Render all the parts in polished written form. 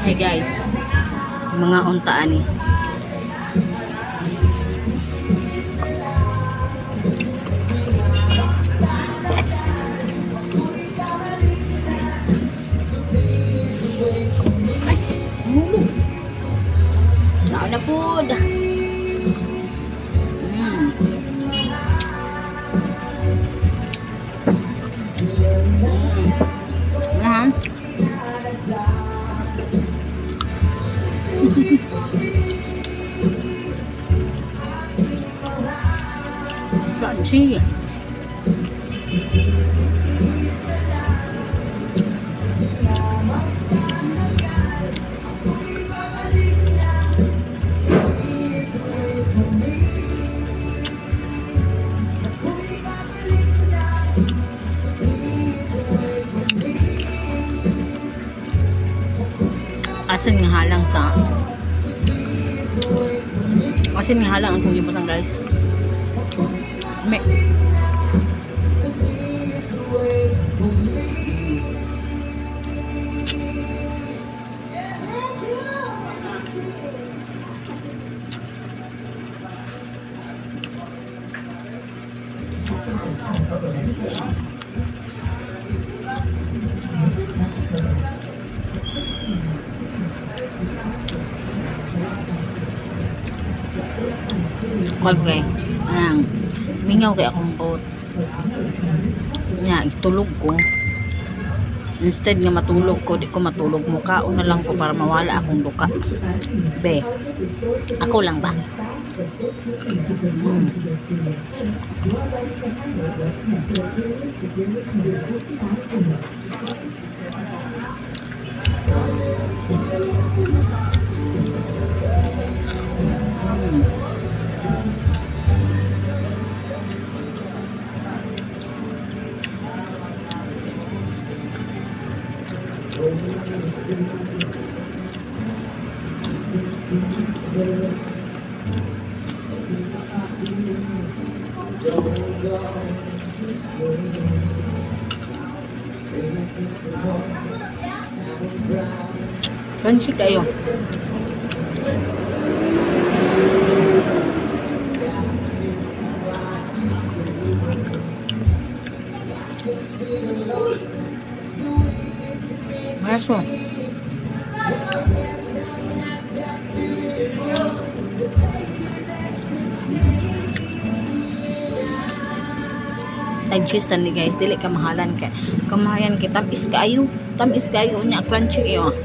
Hey guys, mga unta ani. Ay, hulog. Nauna pod. Ah. Crunchy. Asin nga halang sa asin nga halang ang kong gibutang, guys. Me. Kuan ko kay ang mingaw kay akong boat. Nya itulog ko. Instead nga matulog ko, di ko matulog, mukaon na lang ko para mawala akong duka. Be, ako lang ba? Crunchy kayo. Maso. Tag cheese ni guys, dili ka mahalan kay kamahayan kay tamis kaayo. Tamis kaayo nya, crunchy kayo.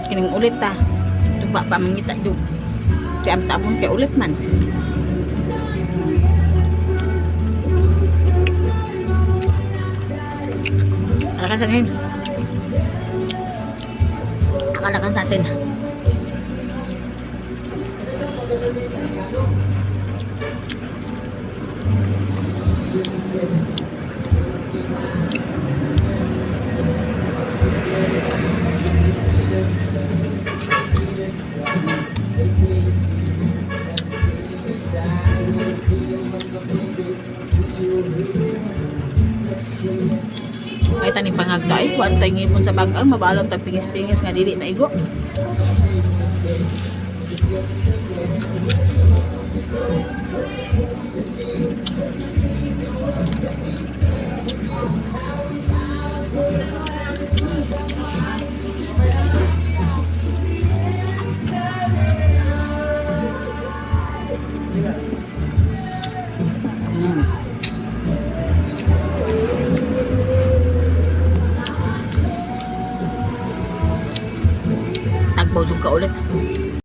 Kining ulit ta. Tuba pa mangita do. Kay am tamon kay ulit man. Alakan sa ngayon. Akalakan sa asin. Ay taning pangagda ay kuan tay ngipon sa bag-ang mabalot tag pingis-pingis nga dili na igo. Tagbaw jud ka ulit.